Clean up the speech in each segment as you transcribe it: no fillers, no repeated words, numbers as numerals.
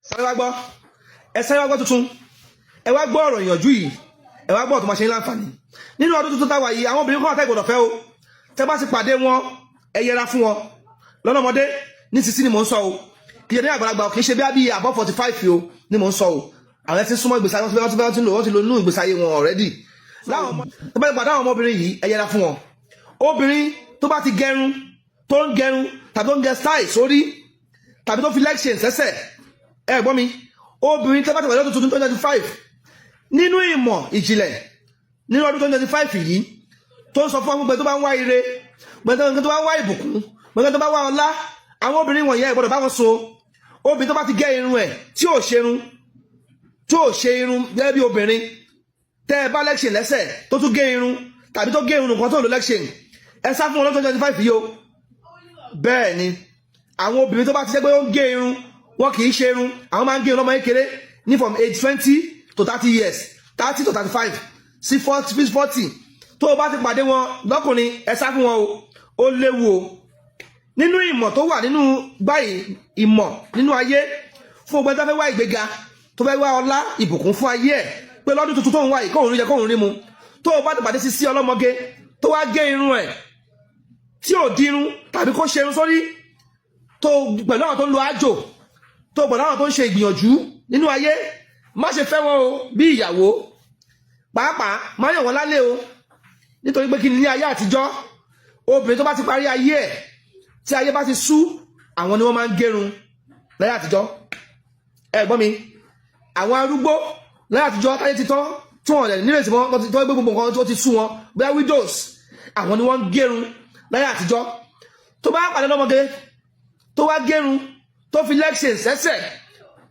Sáré wá gbọ́, ẹ sáré wá gbọ́ tuntun. Ẹ wá gbọ́ ọ̀rọ̀ ìyànjú yìí, ẹ wá gbọ́ ọ̀rọ̀ tó máa ṣe ní láǹfààní nínú ọdún tuntun táwa yìí. Àwọn obìnrin kan àtẹ ìgbọ̀dọ̀ fẹ́ o. Tẹ bá ti pàdé wọn, ẹ yẹra fún wọn. Lọ́nà ọmọdé ní sisi ni mò ń sọ o, kì í ṣe ní àgbàlagbà o, kì í ṣe bí i above 45 o ni mò ń sọ o. Àwọn ẹ ti súnmọ́ ìgbésí ayé wọn, wọ́n ti lò nínú ìgbésí ayé wọn already. Láwọn ọmọ tó bá ti pàdé àwọn ọmọbìnrin yìí, ẹ yẹra fún wọn. Obìnrin tó bá ti gẹrun, tó ń gẹrun tàbí tó ń gẹ style sórí tàbí tó fi leg chain sẹ́sẹ̀, ẹ gbọ́ mi, obìnrin tó bá ti wà lọ́dún tuntun 2025, nínú ìmọ̀ ìjìnlẹ̀ nínú ọdún 2025 yìí, tó ń sọ fún àwọn gbogbo tó bá ń wá ire, gbogbo tó bá ń wá ìbùkún, gbogbo tó bá wá ọlá, àwọn obìnrin wọ̀nyẹn, ẹ gbọ́dọ̀ bá wọn sùn. Obìnrin tó bá ti gẹ irun ẹ̀, tí ò ṣe irun, tí ò ṣe irun gẹ́gẹ́ bí obìnrin, tẹ́ ẹ bá leg chain lẹ́sẹ̀, tó tún gé irun tàbí tó gé irun nǹkan tó lò leg chain, ẹ sá fún wọn lọ́dún 2025 yìí o. Bẹ́ẹ̀ ni, àwọn obìnrin tó bá ti jẹ́ pé ó ń gé irun, wọn kì í ṣe irun. Àwọn máa ń gé irun lọ́mọ kékeré ní from age 20 to 30 years, 30 to 35 sí 40. Tó o bá ti pàdé wọn lọ́kùnrin, ẹ sá fún wọn o, ó léwu o. Nínú ìmọ̀ tó wà nínú báyìí, ìmọ̀ nínú ayé fún ọgbẹ́ tó fẹ́ wá ìgbéga, tó fẹ́ wá ọlá, ìbùkún fún ayé ẹ̀, pé lọ́dún tuntun tó ń wá yìí, kóun rí jẹ, kóun rí mu, tó o bá ti pàdé sí ọlọ́mọge tó wá gé irun ẹ̀, tí ò dirun tàbí kó ṣe irun sórí, tó pẹ̀lú àwọn tó ń lo àjò, tó pẹ̀lú àwọn tó ń ṣe ìgbìyànjú nínú ayé, má ṣe fẹ́ wọn o bí ìyàwó. Pàápàá má yàn wọ́n lálé o. Nítorí pé kí ni? Ní ayé àtijọ́, obìnrin tó bá ti parí ayé ẹ̀, tí ayé bá ti sú, àwọn ni wọ́n máa ń gérun láyé àtijọ́. Ẹ gbọ́ mi, àwọn arúgbó láyé àtijọ́, táyé ti tán, tí wọ́n lẹ̀ nírètí mọ́, tó gbé gbogbo nǹkan tó ti sú wọn, bóyá widows, àwọn ni wọ́n ń gérun láyé àtijọ́. Tó bá pàdé lọ́mọge tó wá gérun, tó fi leg chain sẹ́sẹ̀,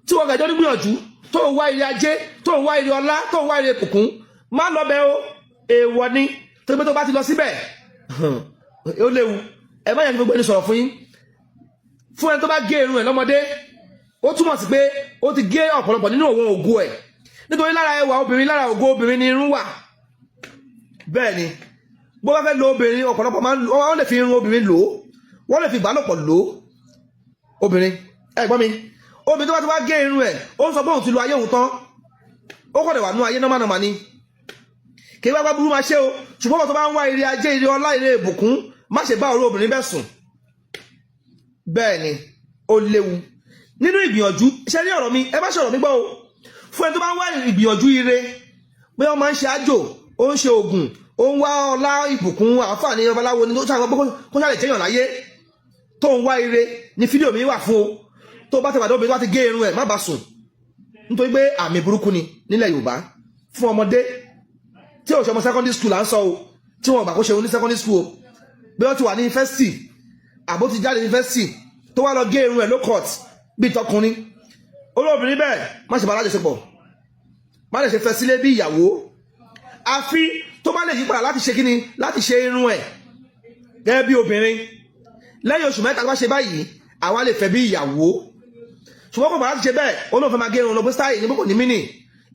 tí wọ́n gàjọ́ nígbìyànjú, tó ń wá ire ajé, tó ń wá ire ọlá, tó ń wá ire ìbùkún, má lọ bẹ̀ o. Èèwọ̀ ni tó gbé. Tó bá ti lọ síbẹ̀, ó léwu. Ẹ má yẹn kí gbogbo ẹni sọ̀rọ̀ fún yín. Fún ẹni tó bá gé irun ẹ̀ lọ́mọdé, ó túmọ̀ sí pé ó ti gé ọ̀pọ̀lọpọ̀ nínú òun ògo ẹ̀, nítorí lára ẹwà obìnrin, lára ògo obìnrin ni irun wà. Bẹ́ẹ̀ ni, bó bá fẹ́ lo obìnrin, ọ̀pọ̀lọpọ̀ máa ń wọ́n lè fi irun obìnrin lò ó, wọ́n lè fi ìbálòpọ̀ lò ó obìnrin. Ẹ gbọ́ mi, obìnrin tó bá ti wá gé irun ẹ̀, ó ń sọ pé òun ti lo ayé òun tán. Ó kọ̀ dẹ̀ wà nú ayé normal normal ni, kì í wá burú máa ṣe o. Ṣùgbọ́n wọn tó bá ń wá ire ajé, ire ọlá, ire ìbùkún, má ṣe bá ọ̀rọ̀ obìnrin bẹ́ẹ̀ sùn. Bẹ́ẹ̀ ni, ó léwu nínú ìgbìyànjú. Ṣe ní ọ̀rọ̀ mi, ẹ bá ṣọ̀rọ̀ mi gbọ́ o. Fún ẹni tó bá ń wá ìgbìyànjú ire, pé wọ́n máa ń ṣe àjò, ó ń ṣe ògùn, ó ń wá ọlá, ìbùkún, àǹfààní babaláwo ni tó ṣàwọn kó ṣàlẹ̀ jẹ́yàn láyé, tó ń wá ire ní fídíò mi wà fún o. Tó bá ti pàdé obìnrin tó bá ti gé irun ẹ̀, má bá sùn, nítorí pé àmì burúkú ni nílẹ̀ Yorùbá. Fún ọmọdé tí ò ṣe ọmọ secondary school à ń sọ o, tí wọn gbà kó ṣe ní secondary school o, bí wọ́n ti wà ní yunifásitì àbó ti jáde yunifásitì, tó wá lọ gé irun ẹ̀ low cut bíi tọkùnrin, olóbìnrin bẹ́ẹ̀, má ṣe bá alájọṣepọ̀, má lè ṣe fẹ́ sílé bí ìyàwó, àfi tó bá lè yí padà láti ṣe kíni, láti ṣe irun ẹ̀ gẹ́gẹ́ bí obìnrin. Lẹ́yìn oṣù 3 tó bá ṣe báyìí, àwa lè fẹ́ bí ìyàwó. Ṣùgbọ́n kò bá láti ṣe bẹ́ẹ̀, ó lóun fẹ́ máa gé irun lọ pé style ní, kò ní mí nì.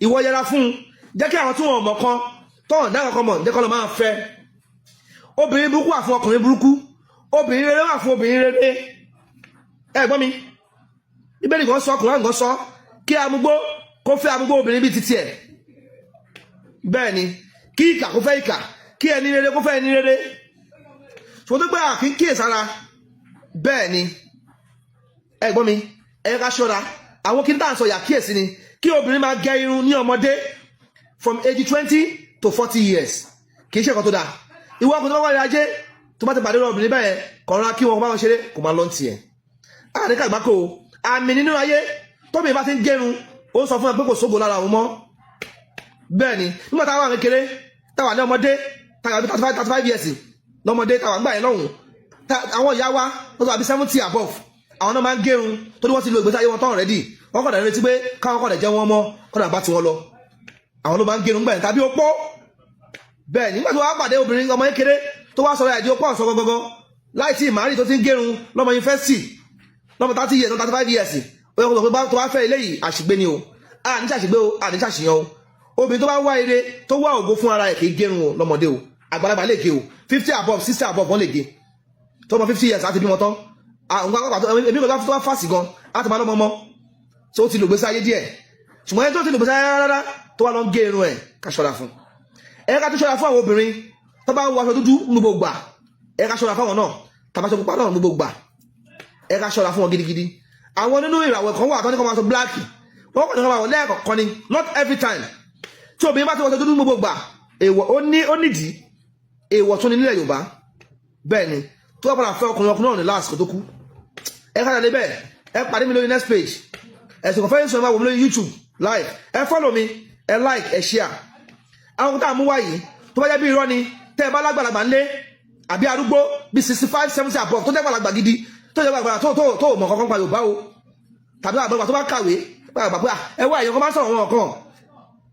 Ìwọ yẹra fún un. Jẹ́ kí àwọn tí wọn mọ̀ kan tọ́hàn dáhùn kan mọ̀, jẹ́ kọ́ lọ máa fẹ́. Obìnrin burúkú wà fún ọkùnrin burúkú, obìnrin rere wà fún obìnrin rere. Ẹ gbọ́ mi, Bíbélì kan sọ, ọkùnrin kan sọ kí amúgbó kó fẹ́ amúgbó obìnrin bíi titi ẹ̀. Bẹ́ẹ̀ ni, kí ìkà kó fẹ́ ìkà, kí ẹni rere kó fẹ́ ẹni rere. Ṣùgbọ́n tó gbé àkí kíyèsára. Bẹ́ẹ̀ ni, ẹ gbọ́ mi, ẹ ká ṣọ́ra. Àwọn kí n tá à ń sọ yà kíyèsí ni kí obìnrin máa gẹ irun ní ọmọdé from age 20 to 40 years, kì í ṣe nǹkan tó dáa. Ìwọ ọkùnrin tó bá wà ní ajé, tó bá ti pàdé obìnrin bẹ́ẹ̀, kọ̀ọ̀rọ̀ kí wọn bá wọn ṣeré, kò máa lọ tiẹ̀. Àní kàgbákò àmì nínú ayé. Tóbi bá ti ń gẹrun, ó sọ fún ẹ pé kò sógo lára òun mọ́. Bẹ́ẹ̀ ni, nígbà táwa kékeré, táwa ní ọmọdé, táwa bí 35, 35 years lọ́mọdé, táwa ń gbà yẹn lọ́hùn, àwọn ìyá wa tó tó àbí 70 above, àwọn náà máa ń gẹrun, tó ní wọ́n ti lo ìgbésí ayé wọn tán already. Wọ́n kọ̀ dẹ̀ retí pé káwọn kọ̀ dẹ̀ jẹ́ wọn mọ́, kọ̀ dẹ̀ bá tiwọn lọ. Àwọn ló máa ń gẹrun gbà yẹn tàbí opó. Bẹ́ẹ̀, nígbà tó wá pàdé obìnrin ọmọ kékeré tó wá sọ̀rọ̀ àìdí opó ọ̀sán gangan, láì tí ìmárì, tó ti ń gẹrun lọ́mọ yunifásitì, lọ́mọ 30 years, 35 years, ó yẹ kó sọ pé tó bá fẹ́ eléyìí, àṣìgbé ni o. À ní ṣàṣìgbé o, à ní ṣàṣìyàn o. Obìnrin tó bá wá ire, tó wá ògo fún ara ẹ̀, kì í gẹrun o lọ́mọdé o. Àgbàlagbà lè gé o, 50 above, 60 above, wọ́n lè gé. Tó ọmọ 50 years àti bímọ tán, àwọn èmi kò tó bá fàṣì gan á ti máa lọ́mọ mọ́. Tó ti lògbèsè ayé díẹ̀, ṣùgbọ́n ẹni tó ti lògbèsè ayé rárá tó wà lọ ń gé irun ẹ̀, ká ṣọ́ra fún. Ẹ ká tó ṣọ́ra fún àwọn obìnrin tó bá ń wọ aṣọ dúdú ní gbogbo gbà. Ẹ ká ṣọ́ra fáwọn náà, tàbí aṣọ pupa náà ní gbogbo gbà. Ẹ ká ṣọ́ra fún wọn gidigidi. Àwọn nínú ìràwọ̀ kan wà tó ní kó máa sọ black, wọ́n kàn ní kó máa wọ̀ lẹ́ẹ̀kọ̀kan ni, not every time. Tí obìnrin bá ti wọṣọ dúdú ní gbogbo gbà, èèwọ̀ ó ní, ó nídìí. Èèwọ̀ tún ní nílẹ̀ Yorùbá. Bẹ́ẹ̀ ni, tó bá padà fẹ́ ọkùnrin, ọkùnrin náà ní last kó tó kú. Ẹ ká jáde bẹ́ẹ̀. Ẹ pàdé mi lórí next page. Ẹ̀sùn kọ̀fẹ́ sọ, ẹ máa wò mí lórí YouTube live. Ẹ follow mi, ẹ like, ẹ share. Àwọn tá a mú wáyìí, tó bá jẹ́ bí irọ́ ni, tẹ́ ẹ bá lágbàlagbà ńlé àbí arúgbó bí 65, 70 above, tó jẹ́ gbàlagbà gidi, tó jẹ́ gbàlagbà tó mọ̀ kankan pa Yorùbá o, tàbí àgbàlagbà tó bá kàwé gbàgbà pé ẹ wá, èèyàn kan máa ń sọ̀rọ̀ wọn kan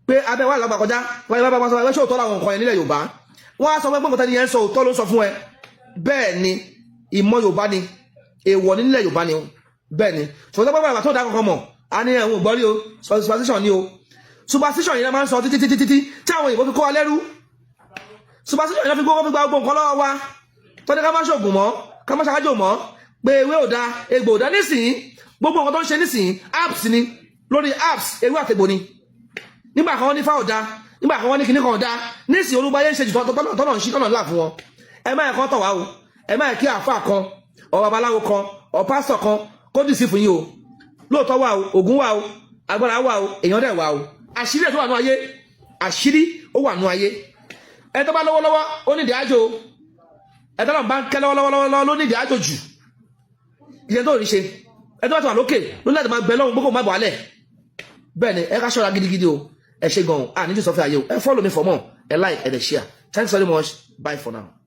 pé abẹ́ wà lágbà kọjá wáyé bá bá sọ ẹ, ṣé òótọ́ làwọn nǹkan yẹn nílẹ̀ Yorùbá? Wọ́n á sọ pé nǹkan tẹ́ni yẹn ń sọ, òótọ́ ló ń sọ fún ẹ. Bẹ́ẹ̀ ni, ìmọ̀ Yorùbá ni, èèwọ̀ ní nílẹ̀ Yorùbá ni o. Bẹ́ẹ̀ ni, ṣùgbọ́n tó bá gbàgbà tó dá kankan mọ̀, a ní ẹ̀hún ògbọ́rí o, superstition ni o. Superstition yìí máa ń sọ títí títí títí tí àwọn òyìnbó fi kó wa lẹ́rú. Superstition yìí fi gbogbo fi gba gbogbo nǹkan lọ́wọ́ wa, tọ́jú ká má ṣoògùn mọ́, ká má ṣàkájò mọ́, pé ewé ò da, egbò ò da. Nísìnyí, gbogbo nǹkan tó ń ṣe nísìnyí, apps ni, lórí apps, ewé àtẹ̀gbò ni. Nígbà kan wọ́n ní fáwọn da, nígbà kan wọ́n ní kinní kan da. Nísìnyí, olúbayé ń ṣe jù tọ́nà ń ṣí tọ́nà ńlá fún wọn. Ẹ má ẹ̀kọ́ tọ̀ wá o. Ẹ má kí àáfàá kan ọ, babaláwo kan ọ, pásítọ̀ kan kó dì sí fún yín o. Lóòótọ́ wà o, ògùn wà o, agbára wà o, èèyàn dẹ̀ wà o. Àṣírí ẹ̀ tó wà nú ayé, àṣírí ó wà nú ayé. Ẹ tó bá lọ́wọ́lọ́wọ́, ó ní ìdí àjò. Ẹ tó lọ́n bá ń kẹ́ lọ́wọ́lọ́wọ́ ló ní ìdí àjò jù. Ìyẹn tó rí ṣe, ẹ tó bá ti wà lókè ló ní láti máa gbẹ lọ́hùn gbogbo má bọ̀ alẹ̀. Bẹ́ẹ̀ ni, ẹ ká ṣọ́ra gidigidi o. Ẹ ṣe gan-an. À níjú sọfẹ́ ayé o. Ẹ follow me for more, ẹ like, ẹ dẹ̀ share. Thanks very much. Bye for now.